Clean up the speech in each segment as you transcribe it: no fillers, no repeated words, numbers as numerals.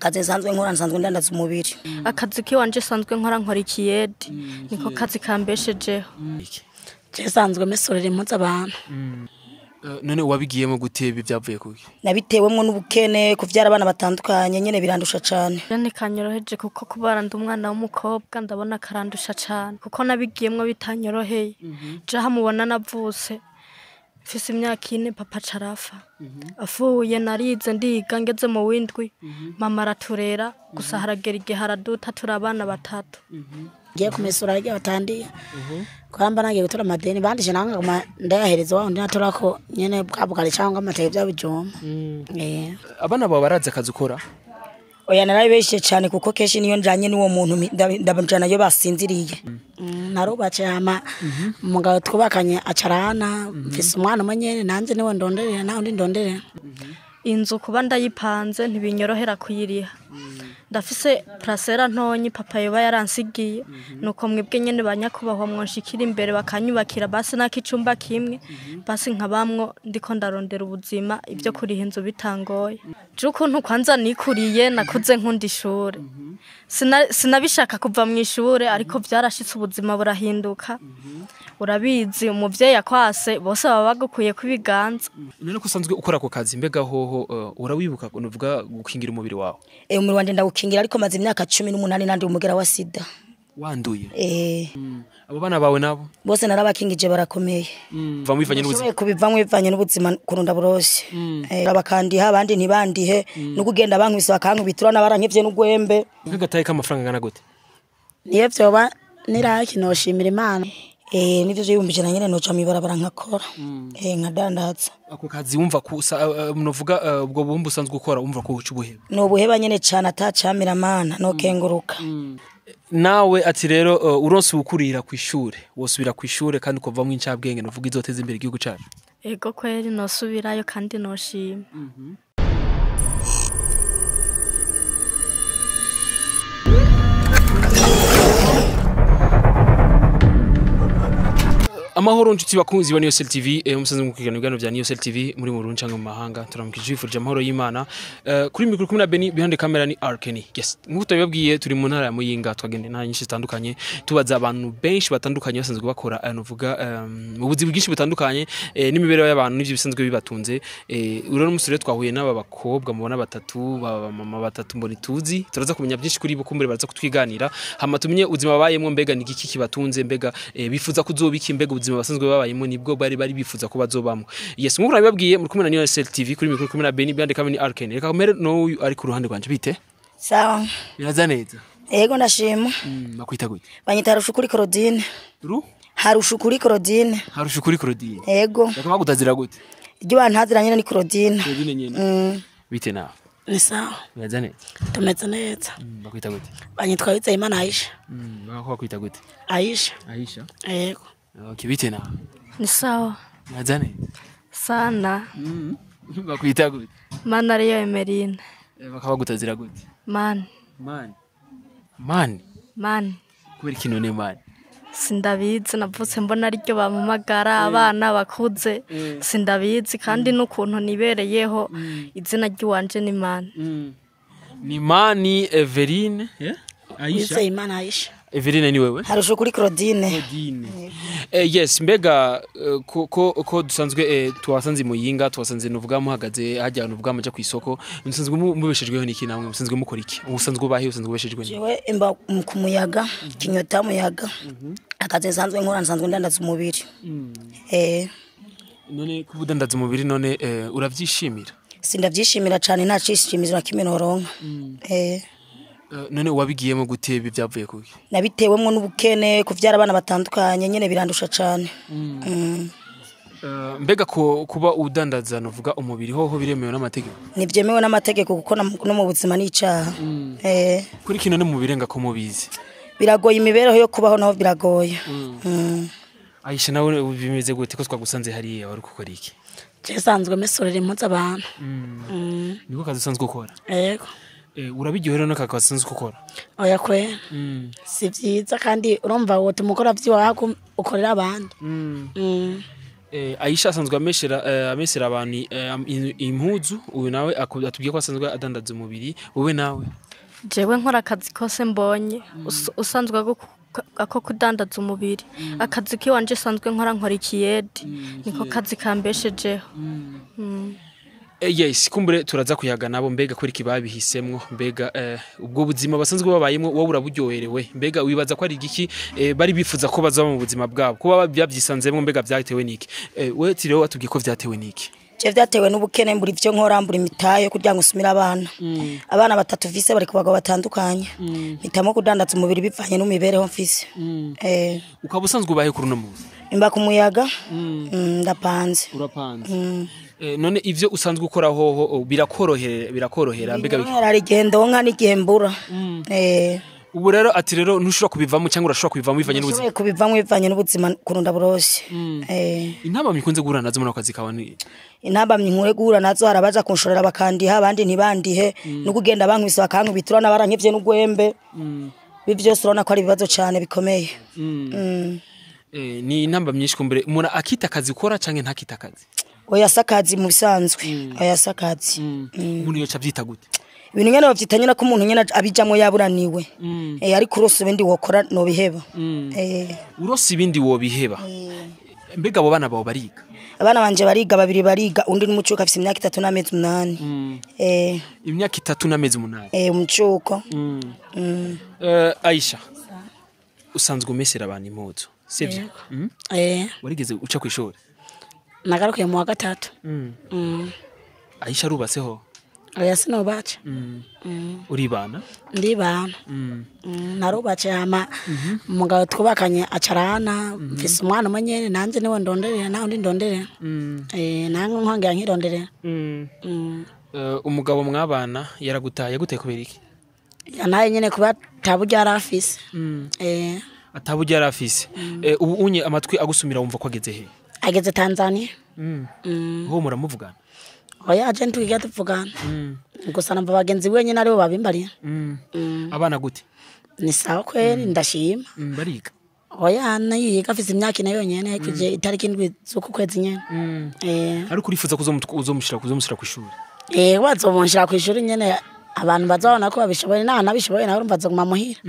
Akazi nsanzwe nkora, nsanzwe ndandaza umubiri. Akazi kiwanje sanzwe nkora ikiyedi, niko kazi kambeshejeho. Je sanzwe mesorera impuzu abantu. None wabigiyemo gute? Ibi byavuye kuki? Nabitewemwo n'ubukene, kuvyara abana batandukanye nyene birandusha cane. Jane kanyoroheje kuko kubara ndi umwana w'umukobwa ndabona karandusha cane, kuko nabigiyemwo bitanyoroheye. Jaha mubona navutse mfise imyaka 4, papa carafa. Afuye narize ndiga ngeze mu windwi, mama araturera gusa haragera igihe haraduta turi abana batatu. Ngiye kumesura hirya batandiye kwamba nagiye gutora amadeni bandije nanga nguma ndayahereza wa undi natorako nyene bwa bugari cyangwa amateke bya bijumba. Abana bawe barazi akazi ukora? Oya, narabeshe cane kuko kenshi niyo njanye n'uwo muntu ndabajana yo basinziriye. Narubatse hama umugabo twubakanye acarana, mfise umwana umwe nyene nanje niwe ndonderera nawe undi ndonderera. Inzu kuba ndayipanze ntibinyorohera kuyiriha. Ndafise parasera ntonyi papa yoba yaransigiye, nuko mwebwe nyene banyakubahwa mwonshikira imbere bakanyubakira basi n'akicumba kimwe, basi nkabamwo ndiko ndarondera ubuzima, ibyo kuriha inzu bitangoye. Je ukuntu kwanza nikuriye nakuze nkunda ishure. Sinabishaka kuva mu ishure, ariko vyarashitse ubuzima burahinduka. Urabizi umuvyeyi akwase bose baba bagukuye kubiganza. None ko usanzwe ukora ako kazi, mbega hoho urawibuka nuvuga gukingira umubiri wawe? Umubiri wanje ndawukingira, ariko maze imyaka 18 nandi umugera wa sida. Wanduye? Abo bana bawe nabo? Bose narabakingije barakomeye. Va mwivanye n'ubuzima? Kubivamwe bivanye n'ubuzima kurunda buroshe. Abakandiha abandi ntibandihe, no kugenda bankwisa bakankubitura n'abarankevye n'ugwembe. Nk'agataye k'amafaranga angana gute? Niyo vyoba niraki noshimira Imana. Nivyo vyibumbi 100 nyene noca mw'ibarabara nkakora. Nkadandaza. Ako kazi wumva ko nuvuga ubwo bumbu usanzwe ukora wumva ko uca ubuheba? No buheba nyene cane atacamira mana nokenguruka. Nawe ati rero uronse ukurira ku ishure wosubira ku ishure kandi ukavamwo incabwenge nuvuga izoteza imbere igihugu cacu. Ego kweri nosubirayo kandi noshima. Amahoro nshuti bakunzi ba Niyosel TV, musanzwe mukurikirana ibiganiro bya Niyosel TV muri mu Burundi canke mu mahanga, turamukije twifurije amahoro y'Imana. Kuri mikoro kumwe na Beni, behind the camera ni Arkeni. Yes, nkuko tubibabwiye turi mu ntara ya Muyinga, twagenda intara nyinshi zitandukanye tubaza abantu benshi batandukanye basanzwe bakora nuvuga mu buzi bwinshi butandukanye n'imibereho y'abantu n'ivyo bisanzwe bibatunze. Urero n'umunsi rero twahuye n'aba bakobwa mubona batatu, baba mama batatu mboni tuzi, turaza kumenya byinshi kuri bo, kumbure baraza kutwiganira hama tumenye ubuzima babayemwo, mbega ni igiki kibatunze, mbega bifuza kuzoba iki, mbega ubuzima basanzwe babayemo nibwo bari bifuza ko bazobamwo. Yes, nkuko nabibabwiye muri kumwe na Niyosel TV, kuri mikoro kumwe na Beni, behind the camera ni Arkeni. Reka mere n'uyu ari ku ruhande rwanje. Bite? Sawa. Biraza neza? Ego ndashima. Bakwita gute? Banyita Harushukuri Claudine. Ru? Harushukuri Claudine. Harushukuri Claudine. Ego. Reka bagutazira gute? Iryo bantazira nyene ni Claudine. Claudine nyene. Bite nawe? Ni sawa. Biraza neza? Tumeze neza. Bakwita gute? Banyitwa Wizeyimana Aisha. Bakwita gute? Aisha. Aisha. Yego. Okay, bite nawe? Ni sawa. Biraza neza? Sana. Bakwita gute? Mana ariyo Emerine. Bakabagutazira gute? Man. Mani. Mani. Man. Kubera ikintu ne mani? Sindabizi, navutse mbona ariryo bampamagara abana bakuze, sindabizi kandi n'ukuntu nibereyeho izina ry'iwanje ni Mani. Ni Mani Everine, yeah? Aisha. Wizeyimana Aisha. Everine ni wewe? Harushukuri Claudine. Claudine. Yes, mbega ko dusanzwe twasanze Muyinga, twasanze nuvuga muhagaze hajya nuvuga muja ku isoko, musanzwe mubeshejweho niki namwe, musanzwe mukora iki? Usanzwe ubahe, usanzwe ubeshejwe niki? Jewe imba ku muyaga, kinyota muyaga. Akazi nsanzwe nkora, nsanzwe ndandaza umubiri. None kubudandaza umubiri none uravyishimira? Sindavyishimira cane, nta cishimizo na kimwe noronka. None wabigiyemo gute? Ibi byavuye kuki? Nabitewemwo n'ubukene, kuvyara abana batandukanye nyene birandusha cane. Mbega ko kuba udandaza nuvuga umubiri hoho biremewe n'amategeko? Ntivyemewe n'amategeko kuko no mu buzima ni icaha. Kuri kino ne mu birenga ko mubizi. Biragoye, imibereho yo kubaho naho biragoye. Aisha, nawe bimeze gute ko twagusanze hariya, wari gukora iki? Je sanzwe mesorera impuzu abantu. Niko kazi usanzwe ukora? Yego. Urabiryohera no kaka usanzwe ukora? Oya kwe. Si vyiza kandi urumva wotuma ukora vyiwawe ukorera abandi. Aisha asanzwe amesera abantu impuzu. Uyu nawe atubwiye ko asanzwe adandaza umubiri. Wowe nawe? Jewe nkora akazi kose mbonye. Usanzwe ako kudandaza umubiri, akazi kiwanje sanzwe nkora ikiyedi, niko kazi kambeshejeho. Yes, kumbure turaza kuyaga nabo. Mbega kuri kibabihisemwo, mbega ubwo buzima basanzwe babayemwo wowe uraburyoherewe? Mbega wibaza ko ari igiki bari bifuza ko bazaba mu buzima bwabo kuba babyisanzemwo? Mbega vyatewe niki? We tireo watubwiye ko vyatewe niki? Je vyatewe n'ubukene, mbura ivyo nkora, mbura imitayo kugira ngo usumire abana. Abana batatu vise bari ku bagabo batandukanye. Mpitamo kudandaza umubiri bivanye n'imibereho mfise. Ukaba usanzwe ubaye kuri uno munsi? Imba ku muyaga, ndapanze. Urapanze. None ivyo usanzwe ukora hoho birakorohera mbega Hari igihe ndonka n'igihe mbura. Ubu rero ati rero ntushobora kubivamo cyangwa urashobora kubivamo bivanye n'ubuzima? Nshobora kubivamo bivanye n'ubuzima kurunda burose. Intambamyi ikunze guhura nazo muri ako kazi kawe ni? Intambamyi nkure guhura nazo, hari abaza kunshorera bakandiha, abandi ntibandihe, no kugenda bankubise bakankubita, urabona barankivye n'ugwembe. Ibi vyose urabona ko ari ibibazo cane bikomeye. Ni intambamyi nyinshi. Kumbere umuntu akita akazi ukora canke ntakita akazi? Oya, si akazi mu bisanzwe, oya, si akazi. Umuntu yoca avyita gute? Ibintu nyene bavyita nyene ko umuntu nyene abijamwo yaburaniwe. Ariko urose ibindi wokora nobiheba. Urose ibindi wobiheba. Mbega abo bana bawe bariga? Abana banje bariga, babiri bariga, undi n'umucuko afise imyaka 3 n'amezi 8. Imyaka 3 n'amezi 8? Umucuko. Aisha, usanzwe umesera abantu impuzu, sivyo? Eh. Warigeze uca kw'ishuri? Nagarukiye mu wa gatatu. Aisha arubatseho? Oya, sinubatse. Uribana? Ndibana. Narubatse, hama umugabo twubakanye acarana, mfise umwana umwe nyene, nanje niwe ndonderera, nawe undi ndonderera. Nange nkongera nkironderera. Umugabo mwabana yaragutaye, yagutaye kubera iki? Yanaye nyene kuba taburyo yari afise. Ataburyo yari afise. Ubu unye amatwi agusumira wumva ko ageze he? Ageze Tanzania. Ho muramuvugana? Oya, aje ntitwiga tuvugana. Gusa numva bagenzi biwe nyene aribo babimbarira. Abana gute? Ni sawa kweri, ndashima. Bariga? Oya, nayiga, afise imyaka 4 yonyene, yakwije itariki 7 z'uku kwezi nyene. Ariko urifuza kuzomushira kw'ishuri? Bazomunshira kw'ishuri nyene, abantu bazabona ko babishoboye, naho nabishoboye nawe urumva azoguma muhira.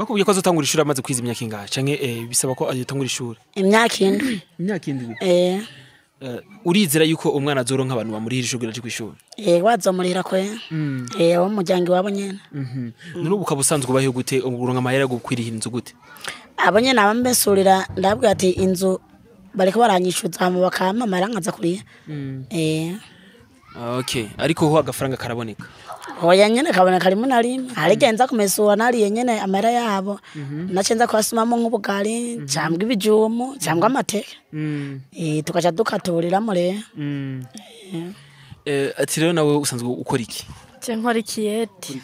Bakubwiye ko azotangura ishuri amaze kwiza imyaka ingahe, canke bisaba ko azotangura ishuri? Imyaka 7. Imyaka 7. Eh. Urizera yuko umwana azoronka abantu bamurihira ishuri aje kw'ishuri? Bazomurihira kwe. Wo mu muryango iwabo nyene. None ubu ukaba usanzwe ubayeho gute? Uronka amahera yo gukwirihira inzu gute? Abo nyene abambesurira, ndabwira ati inzu bariko baranyishuza, hama bakampa amahera nkaza kuriha. Okay, ariko ho agafaranga karaboneka? Oya, nyene kaboneka rimwe na rimwe. Hari igihe nza kumesura nariye nyene amahera yabo. Nace nza kubasumamwo nk'ubugari, cangwa ibijumu, cangwa amateke. Tugaca dukaturiramo rero. Ati rero nawe usanzwe ukora iki? Je nkora ikiyede.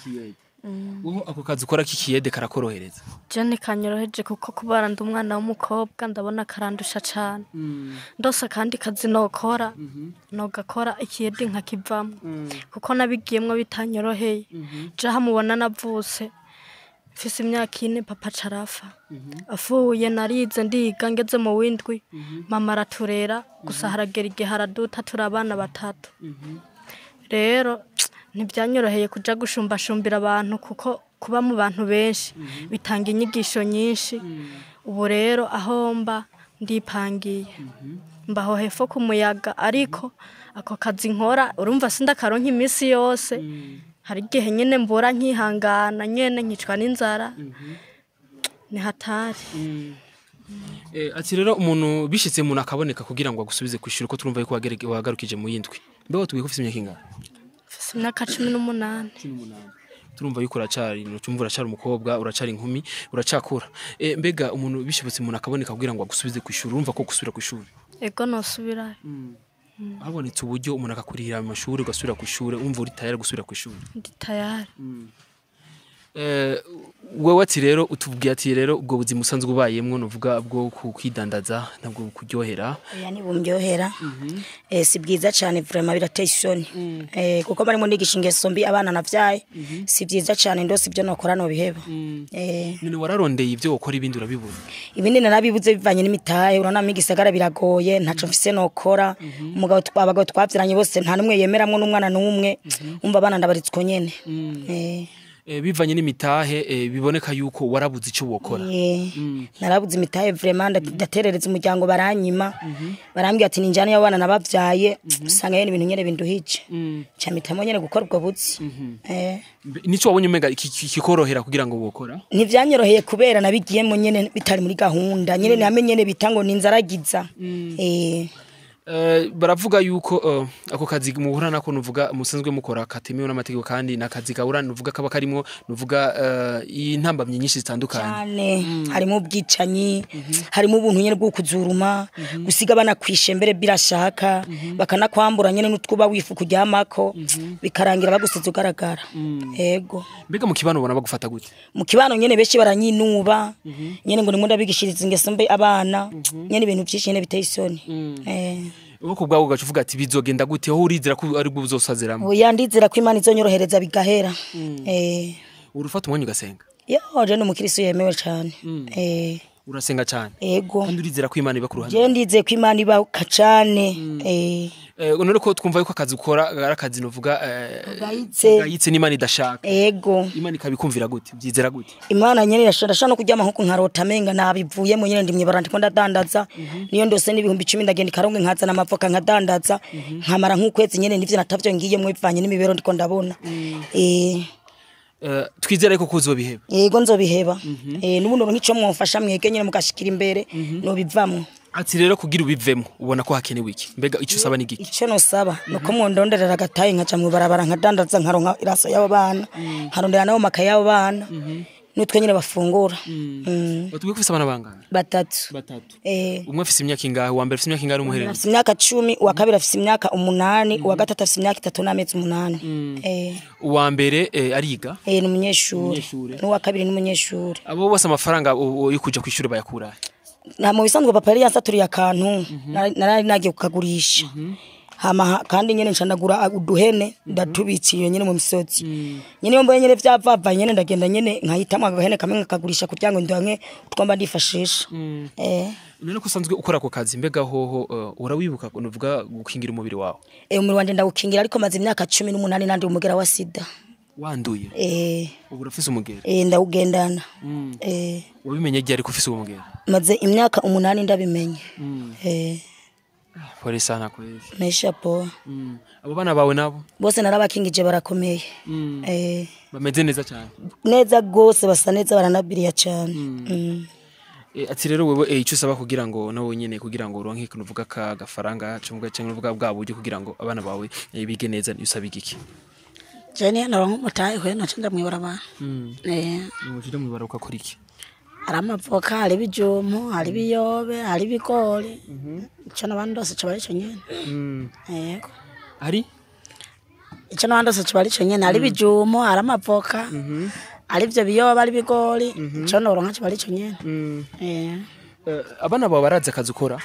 Ubu ako kazi ukora k'ikiyede karakorohereza? Je ntikanyoroheje, kuko kubara ndi umwana w'umukobwa ndabona karandusha cane. Ndose kandi kazi nokora, nogakora ikiyede nkakivamwo, kuko nabigiyemwo bitanyoroheye. Je aha mubona navutse mfise imyaka 4, papa carafa. Afuye narize, ndiga ngeze mu w'indwi, mama araturera gusa, haragera igihe haraduta turi abana batatu. Rero ntibyanyoroheye kuja gushumbashumbira abantu, kuko kuba mu bantu benshi bitanga inyigisho nyinshi. Ubu rero aho mba ndipangiye, mbaho hepfo ku muyaga, ariko ako kazi nkora urumva sindakaronka iminsi yose. Hari igihe nyene mbura nkihangana nyene, nkicwa n'inzara, ni hatari. Ati rero umuntu bishitse umuntu akaboneka kugira ngo agusubize kwishura, ko turumva yuko wagarukije mu yindwi, mbe watubwiye ko ufise imyaka ingahe? Mfise imyaka 18. Turumva yuko uracari, tumva uracari umukobwa, uracari inkumi, uracakura. Mbega umuntu bishobotse umuntu akaboneka kugira ngo agusubize kwishura, urumva ko gusubira kwishura? Ego, nosubirayo. Habonetse uburyo umuntu akakurihira mu mashuri ugasubira kwishura, umva uri tayari gusubira kwishura? Ndi tayari. Wewe ati rero utubwiye ati rero ubwo buzima usanzwe ubayemwo, nuvuga bwo kwidandaza, ntabwo bukuryohera. Oya, ntibundyohera. Si bwiza cyane vraiment, birateye isoni. Kuko barimo nigisha ingeso mbi abana navyaye. Si byiza cyane, ndose ibyo nokora nobiheba. None wararondeye ibyo ukora, ibindi urabibura? Ibindi narabibuze bivanye n'imitahe. Urabona mu gisagara biragoye, ntaco mfise nokora. Umugabo abagabo twavyaranye bose nta n'umwe yemeramwo n'umwana n'umwe. Umva, abana ndabaritswe nyene. Bivanye n'imitahe, biboneka yuko warabuze icyo wokora. Narabuze imitahe vraiment, ndaterereza umuryango baranyima, barambwira ati ninjane y'abana nabavyaye. Usanga yene ibintu nyene binduhije, camitamo nyene gukora ubwo buzi. Nico wabonye umenga kikorohera kugira ngo wokora? Ntivyanyoroheye kubera nabigiyemo nyene bitari muri gahunda nyene, name nyene bita ngo ninzaragiza. Baravuga yuko ako kazi muhura nako, nuvuga musanzwe mukora, katemewe n'amategeko, kandi nakazi gahura, nuvuga kaba karimo, nuvuga intambamyi nyinshi zitandukanye. Cyane, harimo ubwicanyi, harimo ubuntu nyene bwo kuzuruma, gusiga abana kwishe mbere birashaka bakanakwambura nyene n'utwuba wifu kuryamako, bikarangira bagusize ugaragara. Yego. Mbega mu kibano ubona bagufata gute? Mu kibano nyene benshi baranyinuba nyene, ngo nimwe ndabigishiriza ingeso mbi abana nyene, ibintu byinshi nyene biteye isoni. Wowe ku bwawe ugaca uvuga ati bizogenda gute? Wowe urizera ko ari bwo uzosaziramo? Oya, ndizera ko Imana izonyorohereza bigahera. Urufata umwanya ugasenga? Yo, je ni umukristo yemewe cane. Urasenga cyane? Ego. Kandi urizera ko Imana iba ku ruhande? Je ndizeye ko Imana iba cane. None ko twumva yuko akazi ukora ari akazi, nuvuga Gayitse. gayitse, n'Imana idashaka. Ego. Imana ikabikumvira gute? Byizera gute? Imana nyene irashobora no kuryama nkuko nkarota menga nabivuyemo nyene, ndi mwibara ndiko ndadandaza. Niyo ndose n'10,000 ndagenda ikaronge nkazana amavoka nkadandaza, nkamara nk'ukwezi nyene nivyo natavyo ngiyemwo bivanye n'imibereho ndiko ndabona. Twizere ko kuzobiheba. Yego, nzobiheba. N'ubundi nk'ico mwofasha mwege nyene mugashikira imbere, nobivamwo. Ati rero kugira ubivemo ubona ko hakenewe iki? Mbega icyo usaba ni giki? Icyo nosaba nuko mwondonderera agataye nkaca mw'ibarabara nkadandaza, nkaronka iraso y'abo bana, nkarondera nabo makaye y'abo bana n'utwe nyene bafungura. Batubwiye ko ufise abana bangana? Batatu. Batatu. Eh. Umwe afise imyaka ingahe? Uwa mbere afise imyaka ingahe, n'umuhererezi? Afise imyaka 10, uwa kabiri afise imyaka 8, uwa gatatu afise imyaka 3 n'amezi 8. Uwa mbere ariga? Eh, ni umunyeshuri. Umunyeshure. N'uwa kabiri ni umunyeshuri. Abo bose amafaranga yo kuja kw'ishure bayakura? Nta, mu bisanzwe papa yari yansaturiye akantu, narari nagiye kukagurisha. Hama kandi nyene nca ndagura uduhene, ndatubitse iyo nyene mu misozi. Nyene iyo mbonye nyene vyavavaye nyene, ndagenda nyene nkahitamwo agahene kamwe nkakagurisha kugira ngo ndonke utwomba ndifashisha. None ko usanzwe ukora ako kazi, mbega hoho urawibuka, nuvuga gukingira umubiri wawe? Umubiri wanje ndawukingira, ariko maze imyaka 18 nandi umugera wa sida. Wanduye? Eh. Ubu urafise umugera? Eh, ndawugendana. Wabimenye ryari ko ufise uwo mugera? Maze imyaka 8 ndabimenye. Pole sana kweli. Maisha poa. Abo bana bawe nabo? Bose narabakingije, barakomeye. Bameze neza cyane? Neza gose, basa neza, baranabiriya cyane. Ati rero wewe icyo usaba kugira ngo nawe nyene kugira ngo uronke ikintu, uvuga ka gafaranga cyangwa uvuga bwa buryo kugira ngo abana bawe bige neza, ni usaba igiki? Je niyo naronka umutahe kwe naca nja mw'ibarabara. Uje mwibara ukakora iki? Hari amavoka, hari ibijumbu, hari ibiyobe, hari ibigori. Ico n'abandi bose coba ari ico nyene. Yego. Hari Ico n'abandi bose coba ari ico nyene. Hari ibijumbu, hari amavoka, hari ivyo biyobe, hari ibigori. Ico noronka coba ari ico nyene. Abana bawe barazi akazi ukora?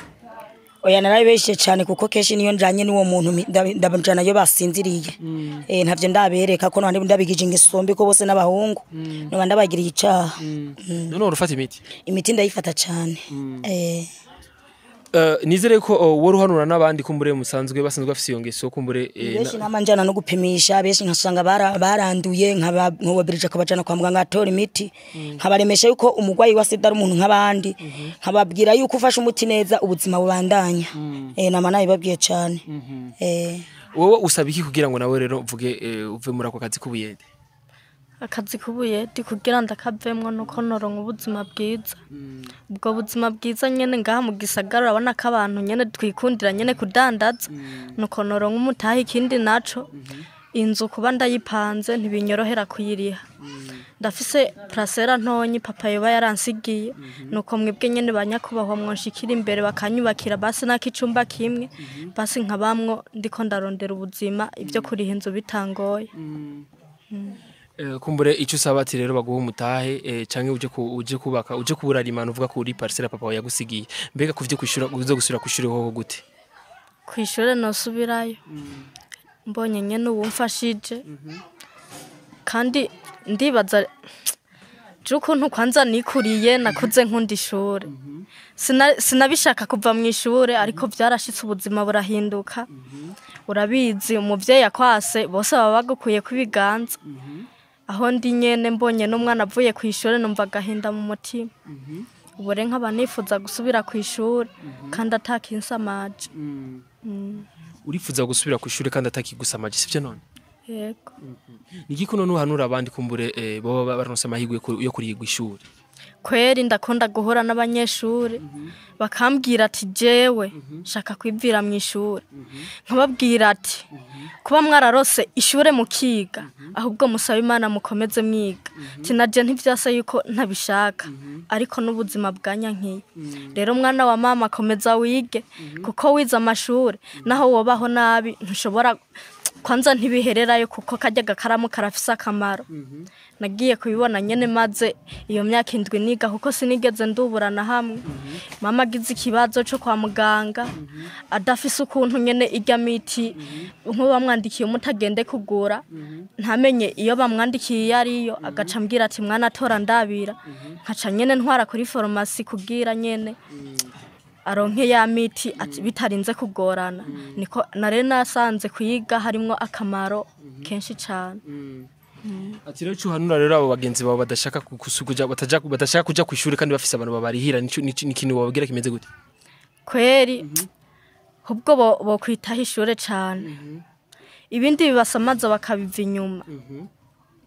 Oya, narabeshe cyane, kuko kenshi niyo njanye n'uwo muntu ndabajana iyo basinziriye. Ntavyo ndabereka ko nandi ndabigije ingeso mbi, ko bose n'abahungu noba ndabagiriye icaha. None urufata imiti? Imiti ndayifata cyane. Nizere ko wari uhanura n'abandi kumbure musanzwe basanzwe bafise iyo ngeso kumbure Benshi nama njana no gupimisha, benshi nkasanga baranduye, nkababirije kubajana kwa muganga atora imiti, nkabaremesha yuko umugwayi wa sida ari umuntu nk'abandi, nkababwira yuko ufashe umuti neza ubuzima bubandanya. Nama nabibabwiye cyane. Wowe usaba iki kugira ngo nawe rero uvuge uve muri ako kazi k'ubuyede? Akazi k'ubuyedi kugira ndakavemwo nuko noronka ubuzima bwiza, ubwo buzima bwiza nyene ngaha mu gisagara urabona ko abantu nyene twikundira nyene kudandaza, nuko noronka umutahe. Ikindi naco, inzu kuba ndayipanze ntibinyorohera kuyiriha. Ndafise parasera ntonyi papa yoba yaransigiye, nuko mwebwe nyene banyakubahwa mwonshikira imbere bakanyubakira basi n'akicumba kimwe, basi nkabamwo ndiko ndarondera ubuzima, ibyo kuriha inzu bitangoye. Kumbure icyo usaba ati rero baguha umutahe, canke uje kubaka, uje kuburarima, uvuga ko uri parcelle papa wawe yagusigiye. Mbega kuvyo kwishura, uzo gusubira kwishura hoho gute? Ku ishure nosubirayo mbonye nyene uwumfashije, kandi ndibaza je ukuntu kwanza nikuriye, nakuze nkunda ishure. Sinabishaka kuva mu ishure, ariko vyarashitse, ubuzima burahinduka. Urabizi, umuvyeyi akwase bose baba bagukuye kw'ibiganza. Aho ndi nyene mbonye n'umwana avuye ku ishure, numva agahinda mu mutima. Ubu rero nkaba nifuza gusubira ku ishure kandi atakinsamaje. Urifuza gusubira kwishura kandi atakigusamaje, sivyo none? Yego. Ni igiki none uhanura abandi, kumbure boba baronse amahirwe yo kurigwa ishuri? Kweri ndakunda guhura n'abanyeshuri bakambwira ati: "Jewe shaka kwivira mu ishuri." Nkababwira ati: "Kuba mwararose ishure mukiga, ahubwo musaba Imana mukomeze mwiga." Tinaje ntivyasa yuko ntabishaka, ariko n'ubuzima bwanyankiye. Rero mwana wa mama, komeza wige, kuko wize amashuri naho wobaho nabi ntushobora kwanza ntibihererayo, kuko karya gakaramu karafise akamaro. Nagiye kubibona nyene maze iyo myaka 7 niga, kuko sinigeze ndubura na hamwe. Mama agize ikibazo co kwa muganga, adafise ukuntu nyene irya miti, nk'ubu bamwandikiye umuti agende kugura, ntamenye iyo bamwandikiye iyo ariyo, agaca ambwira ati: "Mwana, tora ndabira." Nkaca nyene ntwara kuri farumasi kugira nyene aronke ya miti bitarinze kugorana. Niko nari nasanze kuyiga harimwo akamaro kenshi cane. Ati rero ico uhanura rero abo bagenzi bawe badashaka kuja, badashaka kuja kwishuri kandi bafise abantu babarihira, nico ni ikintu wababwira kimeze gute? Kweri ubwo bo kwitaho ishure cane, ibindi bibasamaza bakabiva inyuma,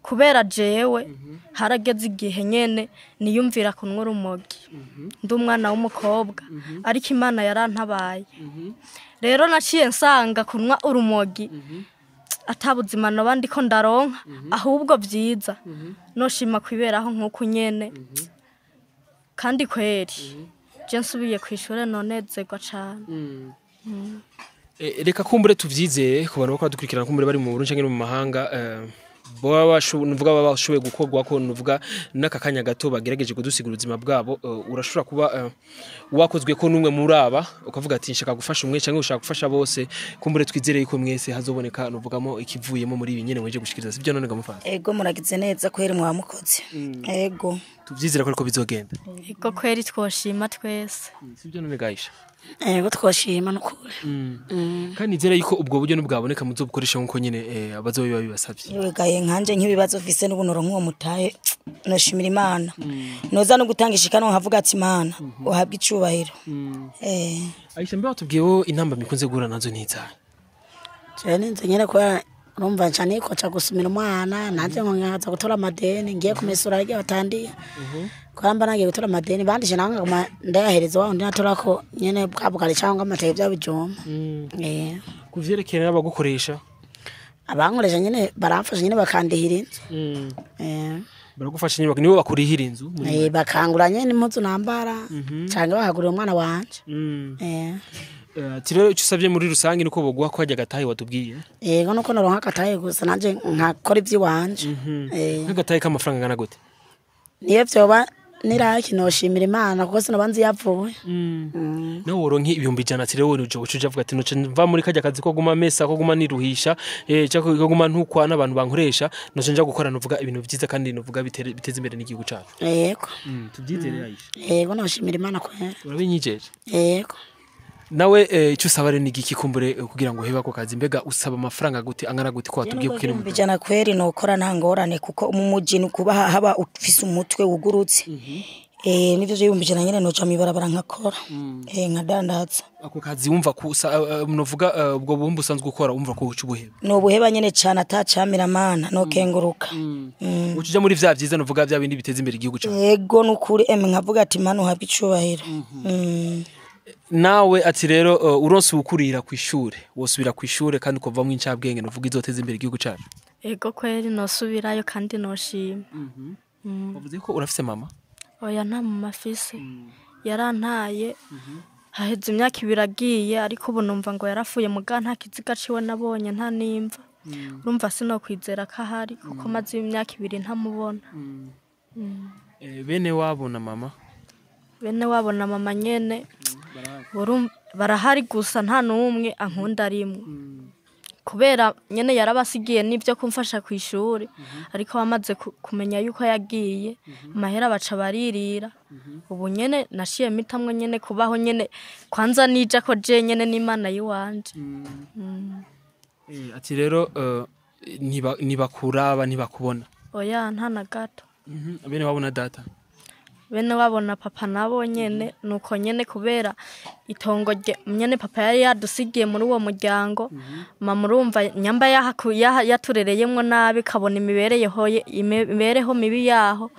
kubera jewe harageze igihe nyene niyumvira kunywa urumogi ndi umwana w'umukobwa, ariko Imana yarantabaye. Rero naciye nsanga kunywa urumogi atabuzima noba ndiko ndaronka, ahubwo vyiza noshima kwiberaho nk'uku nyene. Kandi kweri je nsubiye kw'ishure nonezerwa cane. Reka kumbure tuvyizere ku bantu bakora dukurikirana, kumbure bari mu Burundi canke no mu mahanga, baba nuvuga baba bashoboye gukorwa ko nuvuga n'aka kanya gato bagerageje kudusigura ubuzima bwabo. Urashobora kuba wakozwe ko n'umwe muri aba, ukavuga ati: "Nshaka gufasha umwe canke ushaka gufasha bose." Kumbure twizere yuko mwese hazoboneka nuvugamo ikivuyemo muri ibi nyene mweje gushikiriza, sivyo none gamufata? Ego, muragize neza kweri, mwamukoze, ego. Tuvyizere ko ariko bizogenda. Ego kweri, twoshima twese. Sivyo none Gaisha? Ego, twoshima nukuri. Kandi nizere yuko ubwo buryo nibwaboneka muzobukoresha nkuko nyene abazobiba bibasavye. Yewe gaye, nkanje nk'ibibazo mfise n'ubunoro nk'uwo mutahe, noshimira Imana, noza no gutanga ishikano nkavuga ati: "Imana uhabwe icubahiro." Aisha, mbe watubwiye wo intamba mikunze guhura nazo ntizahe? Jewe ninze nyene kubera urumva nca nikoca gusumira umwana, nanje ngo nkaza gutora amadeni, ngiye kumesura hirya batandiye, kubera mba nagiye gutora amadeni bandishe, nawe nkaguma ndayahereza wa wundi natorako nyene bwa bugari cyangwa amateke bya bijumba. Ku vyerekeye n'abagukoresha? Abankoresha nyene baramfasha nyene, bakandihira inzu. Baragufasha nyine, nibo bakurihira inzu muri Bakangura nyene impuzu nambara canke bakagurira umwana wanje. Ati rero icyo usabye muri rusange nuko boguha ko hajya agatahe watubwiye? Yego, nuko noronka agatahe gusa nanje nkakora ivy'iwanje. Nk'agatahe k'amafaranga angana gute? Niyo vyoba niraki noshimira Imana, kuko sinoba nzi yapfuye. Nawe woronke 100,000, ati rero uje uca uja avuga ati: "Noce mva muri kajya kazi ko guma mesa, ko guma niruhisha, cyangwa ko guma ntukwa n'abantu bankoresha, noce nja gukora nuvuga ibintu vyiza kandi nuvuga biteza imbere n'igihugu cacu." Yego. Tubyizere Aisha. Yego, noshimira Imana kwera. Urabinyijeje? Yego. Nawe icyo usaba rero ni igiki, kumbure kugira ngo uhebe ako kazi? Mbega usaba amafaranga gute, angana gute, ko watubwiye ko ukiri muto? 100,000 kweri nokora nta ngorane, kuko mu muji ni kuba haba ufise umutwe wugurutse. Nivyo 100,000 nyene noca mw'ibarabara nkakora, nkadandaza. Ako kazi wumva ko novuga ubwo bumba usanzwe ukora, wumva ko uca ubuheba? Nobuheba nyene cane, atacamira mana nokenguruka. Uca uja muri vya vyiza, novuga vya bindi biteza imbere igihugu cacu. Yego, nukuri emwe, nkavuga ati: "Mana uhabwe icubahiro." Nawe ati rero uronse uwukurira kw'ishure, wosubira kw'ishure kandi ukavamwo incabwenge novuga izoteza imbere igihugu cacu? Ego kweri, nosubirayo kandi noshima. Wavuze ko urafise mama? Oya, nta mama afise, yarantaye haheze imyaka 2 agiye, ariko ubu numva ngo yarapfuye, muga nta kiziga ciwe nabonye, nta nimva. Urumva sinokwizera ko ahari kuko maze imyaka 2 ntamubona. Bene wabo na mama? Bene wabo na mama nyene barahari gusa nta n'umwe ankunda rimwe. Kubera nyene yarabasigiye n'ivyo kumfasha ku ishuri, ariko bamaze kumenya yuko yagiye amahera baca baririra. Ubu nyene nashiye mitamwe nyene kubaho nyene kwanza nija ko je nyene n'Imana yiwanje. Ati rero ntibakuraba ntibakubona? Oya nta na gato. Bene wabo na data? Bene wabo na papa nabo nyene nuko nyene kubera itongo nyene papa yari yadusigiye muri uwo muryango. Mama urumva nyamba yaturereyemwo nabi kabona imibereho mibi yaho,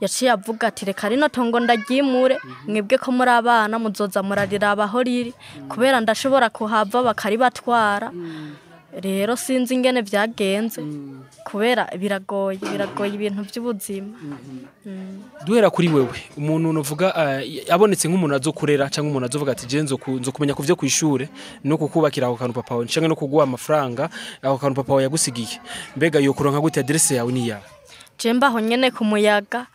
yaciye avuga ati reka rino tongo ndaryimure mwebwe ko muri abana muzoza murariraba aho riri kubera ndashobora kuhava bakaribatwara. Rero sinzi ingene vyagenze kubera biragoye ibintu by'ubuzima. Duhera kuri wewe umuntu unovuga abonetse nk'umuntu azokurera cyangwa umuntu azovuga ati je nzo kumenya kuvyo kwishure no kukubakira ako kantu papa wawe cyangwa no kuguha amafaranga ako kantu papa wawe yagusigiye, mbega yo kuronka gute? Adresse yawe ni yawe? Je mbaho nyene ku muyaga,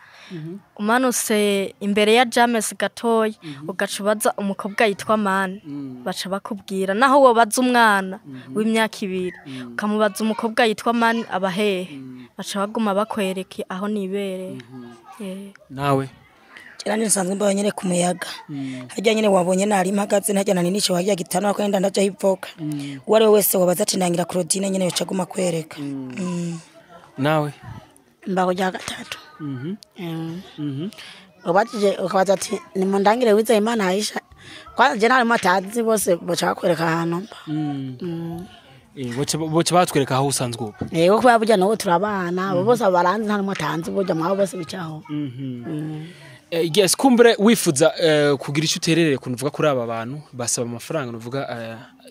umanutse imbere ya James gatoyi ugaca ubaza umukobwa yitwa Mani, baca bakubwira. Naho wobaza umwana w'imyaka 2 ukamubaza umukobwa yitwa Mani abahehe, baca baguma bakwereke aho nibereye. Nawe? Nanje nsanzwe mbaho nyene ku muyaga, harya nyene wabonye nari mpagaze ntarya nani nico harya gitano ko yenda ndaja hivoka. Uwo ari we wese wabaza ati ndangira Claudine nyene yoca aguma kwereka. Nawe? Mbaho rya gatatu. Ubajije ukabaza ati nimundangire wize Imana Aisha, kwanza je ntarimo atazi bose baca bakwereka ahantu mba. Boca batwereka aho usanzwe uba? Yego, kubera burya n'ubu turabana, abo bose baranzi, nta n'umwe atanzi burya mwabo bose bicaho. Yes, kumbure wifuza kugira icyo uterereye kuntu uvuga kuri aba bantu basaba amafaranga, nuvuga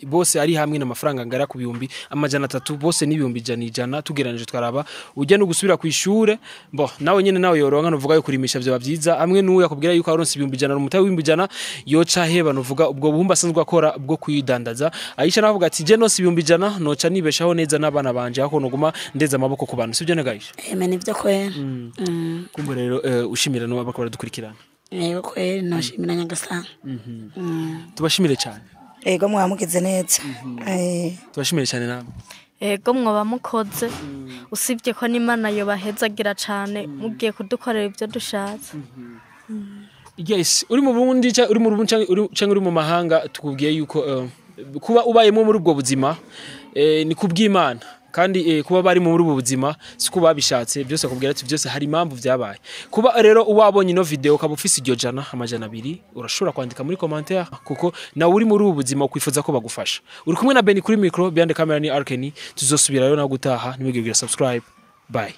bose ari hamwe n'amafaranga angana ku 300,000, bose n'ibihumbi ijana ijana, tugeranije twaraba ujya no gusubira ku ishure bo nawe nyene nawe yoronka, nuvuga yo kurimisha vyoba vyiza amwe n'uyu akubwira yuko aronse 100,000 umutahe w'100,000 yoca heba, nuvuga ubwo buhumba asanzwe akora bwo kwidandaza. Aisha navuga ati je nose 100,000 noca nibeshaho neza n'abana banje aho noguma ndeza amaboko ku bantu, sibyo negaisha? Eme nivyo kwera. Kumbe rero ushimira no abako baradukurikirana. Yego kweri, noshimira Nyagasani. Tubashimire cyane. Ego, mwamugize neza. Tubashimire cyane namwe. Ego, mwoba mukoze, usibye ko n'Imana yobahezagira cane mugiye kudukorera ibyo dushatse. Yes, uri mu Burundi uri mu Burundi canke uri mu mahanga, tukubwiye yuko kuba ubayemo muri ubwo buzima ni kubw'Imana, kandi kuba bari muri ubu buzima si kuba babishatse byose. Akubwira ati byose hari impamvu byabaye. Kuba rero wabonye ino video ukaba ufise iryo jana, 200, urashobora kwandika muri commentaire, kuko nawe uri muri ubu buzima ukwifuza ko bagufasha. Uri kumwe na Benny kuri micro, behind the camera ni Arkeni. Tuzosubira rero nawe gutaha, ntimwibagire subscribe. Bye.